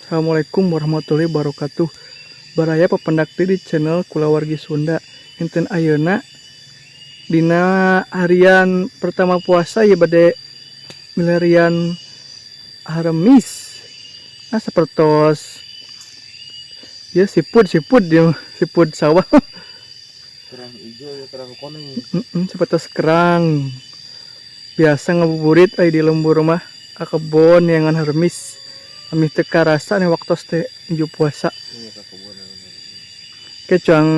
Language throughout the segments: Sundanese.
Assalamualaikum warahmatullahi wabarakatuh. Baraya papendak deui di channel Kulawargi Sunda. Dinten ayeuna dina harian pertama puasa ya bade milarian haremis. Nah, sapertos ya siput siput dia siput sawah. Kerang hijau ya, kerang kuning. Sapertos kerang. Biasa ngabuburit ai di lembur mah ka kebon neangan haremis. Amih teu karasa nih waktos teh nuju puasa. Iya, ka kebon. Ke cuang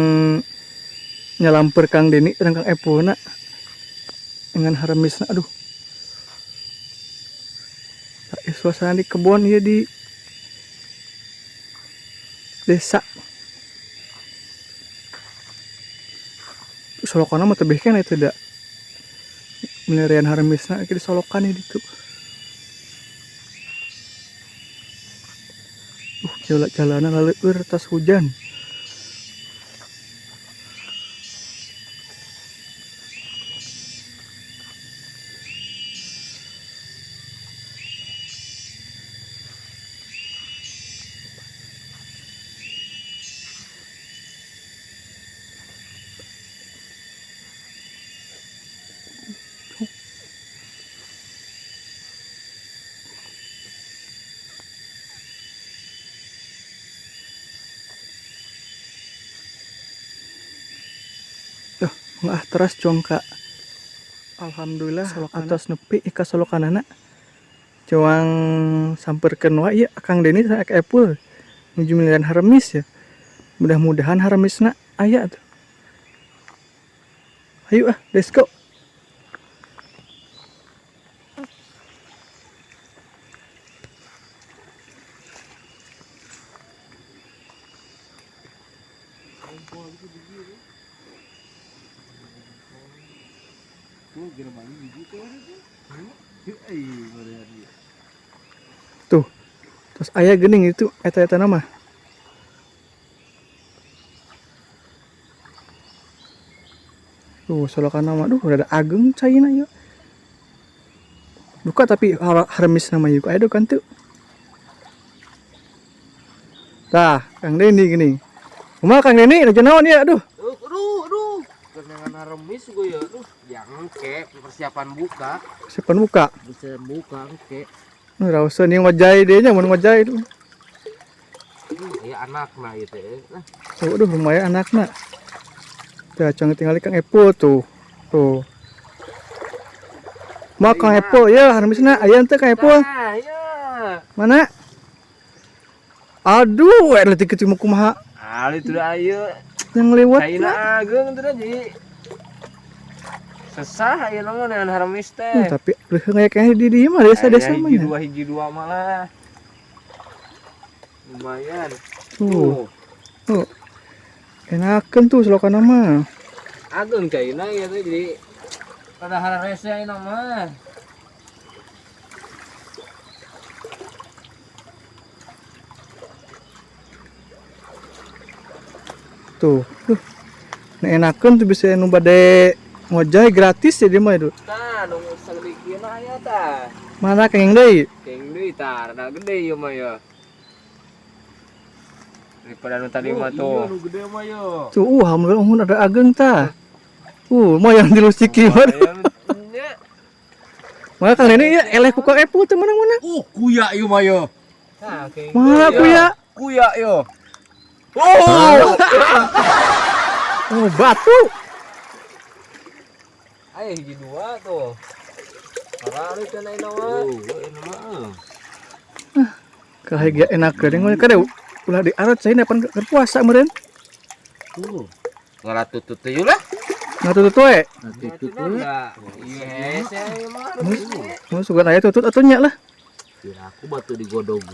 nyalamper Kang Deni sareng Kang Epulna dengan haremisna, aduh. Nah, suasana di kebon ya di desa. Solokana mah tebih keneh teh da. Milarian haremisna di solokan ya ditu. Jalanan laleur tas hujan. Ah, teras cuang ka. Alhamdulillah atos nepi ka solokanana. Cuang samperkeun wae ieu Kang Deni sareng Kang Epul nuju milihan haremis ya. Mudah-mudahan haremisna aya tuh. Ayo ah, let's go. Tuh, terus aya geuning itu eta-eta nama. Tuh, solokan nama, aduh, rada ageng caina ieu. Duka tapi haremis nama ieu aya duka teu. Tah, Kang Deni geuning. Kumaha Kang Deni, nuju naon ieu, aduh. Aduh, aduh. Kenangan haremis gue ya, aduh. Yang ke persiapan buka. Persiapan buka. Bisa buka engke. Nu rauseun ieu ngojay deui nya mun ngojay itu. Iya anakna ieu teh. Nah. Tuh, aduh lumayan anakna. Tah cang tinggali Kang Epul tuh. Tuh. Ma Kang Epul ya haremisna aya teu Kang Epul? Nah, iya. Mana? Aduh, leutik kitu mah kumaha? Ah, itu dah ieu. Yang lewat. Caina ageung teh jadi. Sesah ieu mah neangan haremis teh. Tapi leuheung aya keneh di dieu mah desa-desa mah. Hiji dua, hiji dua malah. Lumayan. Tuh. Tuh. Enakeun tuh solokan mah. Ageung caina ieu teh jadi pada hararese ayeuna mah. Tuh, duh. Nah, enakeun tuh bisa nu bade ngojay gratis ya dia mah itu. Tah, nu saeutik mah aya tah. Mana kenging deui? Kenging deui tah, rada gede ieu mah ya. Daripada nu tadi mah tuh. Iya, nu gede mah ya. Tuh, alhamdulillah mun ada ageng tah. Mah yang dilusiki mah. Mana Kang Deni ya eleh ku Kang Epul teh menang-menang. Kuya ieu mah ya. Tah, kenging. Mana kuya? Kuya ieu. Oh. Oh, batu. Ayo hiji dua tuh. Parah teh ayeuna mah. Oh, enak mah. Ah, kahagia enak geuning mah kade ulah diarot cai pan keur puasa meureun. Tuh. Ngalatutut teh lah. Ngatutut we. Ngatutut we. Iya hese ieu mah. Mun sugan aya tutut atuh nya lah. Ya aku batu digodog.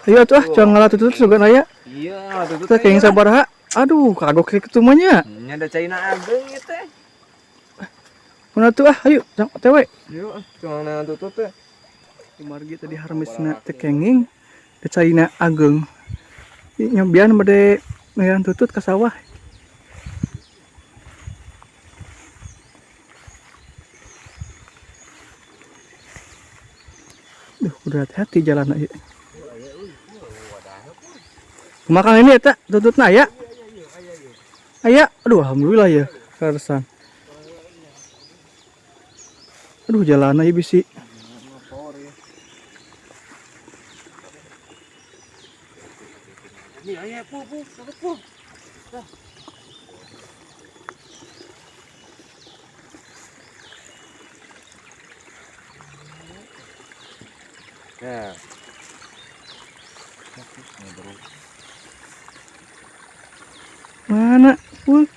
Ayo atuh ah, cuang ngalatutut sugan aya. Iya, ngalatutut. Teh kenging sabaraha? Aduh, kagok kitu mah nya. Nya ada caina ageng ieu teh. Mun atuh ah, ayo cang teh we. Ayo, cuang ngatutut teh. Kumargi tadi haremisna teh kenging, teh caina ageng. Nyobian bade neangan tutut ka sawah. Kudu hati-hati jalan ieu. Kumaha ini eta tututna aya? Aya. Aduh, alhamdulillah ya. Karsan. Aduh, jalan ieu bisi. Ini aya pu pu tutut pu. Nah. Mana? Pul.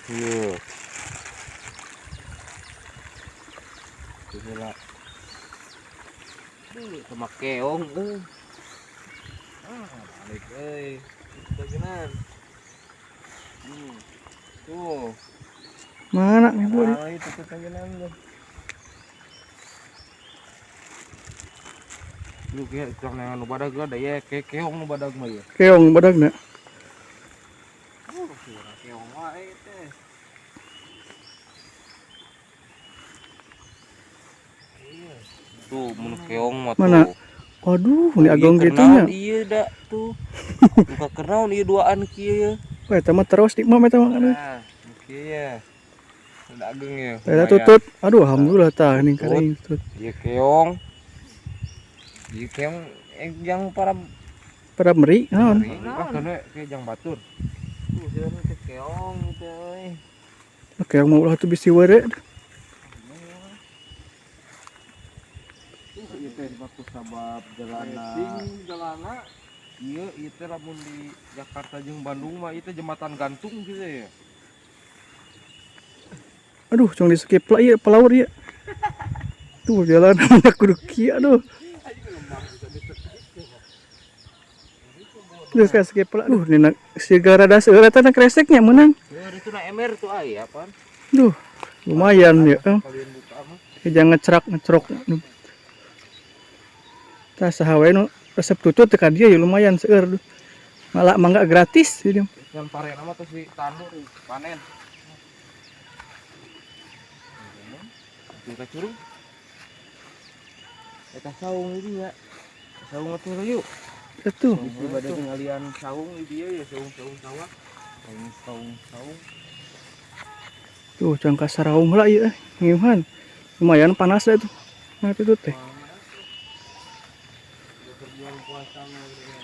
Iya. Gila. Duh, sama keong euy. Ah, balik euy. Bagenan. Tuh. Mana nih, Bu? Ah, itu tuh bagenan tuh. Lu kayak kurang nu badag lah da ye ke keong nu badag mah ye. Keong badagna. Keong wae teh. Tuh mun keong mah tuh. Mana? Waduh, ini agong Iya, gitu nya. Iya da tuh. Buka kenaon ieu duaan kieu ya. Wah, eta mah terus di mah eta mah. Aduh. Nah, kieu ya. Udah ageng ya. Eta tutut. Aduh, alhamdulillah tah ini kering tutut. Ieu keong. Ieu keong yang para Pada meri naon? Ah, kena kayak jang batur. Tuh, sieun teh keong gitu euy. Keong mah ulah tuh bisi were. Tuh, ieu teh baku sabab jalana. Jalana. Iya, ieu teh lamun di Jakarta jeung Bandung mah ieu teh jembatan gantung gitu ya. Aduh, cong di skip lah ieu pelaur ieu. Tuh jalan banyak kudu kieu aduh. Duh, kayak skip lah. Aduh, ini siga rada seueur eta na kreseknya meunang. Ya, itu na MR tuh aya pan. Duh, lumayan ya. Kalian buka mah. Jangan ngecerak ngecerok. Tah saha wae nu resep tutut teh ka dieu ya lumayan seueur. Malah mangga gratis jadi. Yang pare nama terus ditandur panen. Ka curug. Eta saung ini ya. Saung atuh yuk. Itu. Di bade ngalian saung di dieu ya, saung-saung sawah. Saung-saung saung. Tuh, cang ka saraung heula ieu ngiuhan. Lumayan panas dah tuh. Nah, itu teh. Berjuang puasa mah gitu.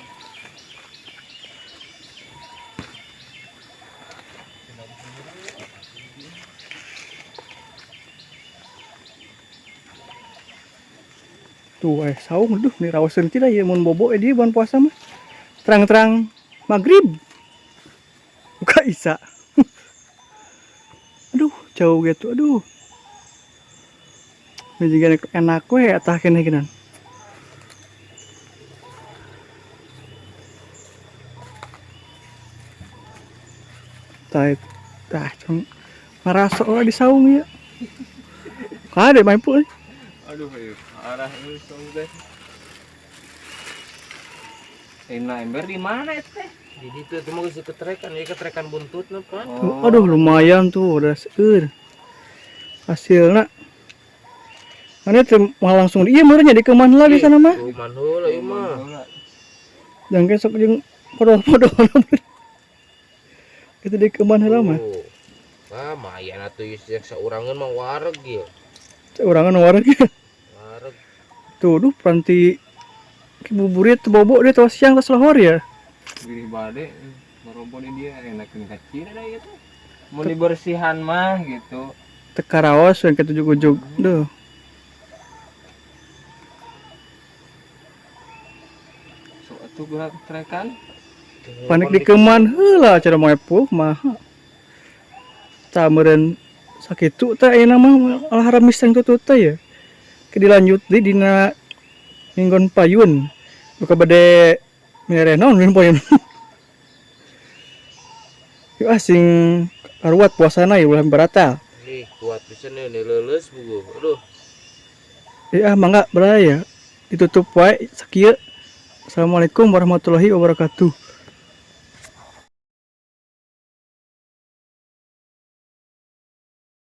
Tuh, saung duh ni rawaseun tidak ya mun bobo di bulan puasa mah. Terang-terang maghrib. Buka isya. Aduh, jauh gitu. Aduh. Ini juga enak we atah kene kinan. Tah, tah cong ngarasok lah di saung ya. Kade main pun. Aduh, ayo. Arah ini saung teh. Nah, ember di mana teh? Di ditu teh mah geus ketrekan, ieu ketrekan buntutna, Pak. Oh. Aduh, lumayan tuh udah seueur. Hasilna. Mana teh mah langsung iya meureun nya dikeman lah di sana mah. Kuman heula ieu mah. Jangan kesok jeung podol-podol. Itu dikeman heula mah. Wah, mayan atuh ieu yang saurangeun mah wareg ieu. Saurangan wareg. Wareg. Tuh, duh peranti buburit bobo dia tos siang tos lohor ya. Gini bade merompon dia enakin kecil ada ieu teh. Mau dibersihan mah gitu. Teka raos yang ketujuh-ujug. Duh. So atuh geura ketrekan. Panik dikeman heula cara mau epuh mah. Tah meureun sakitu teh ayeuna mah alah remis yang tutut teh ya. Ke dilanjut di dina minggon payun. Buka bade milere naon minggon payun. Yuk ah sing karuat puasana ya ulah baratal. Nih, kuat pisan nih leuleus bugu. Aduh. Ya ah mangga beraya. Ditutup wae sakieu. Assalamualaikum warahmatullahi wabarakatuh.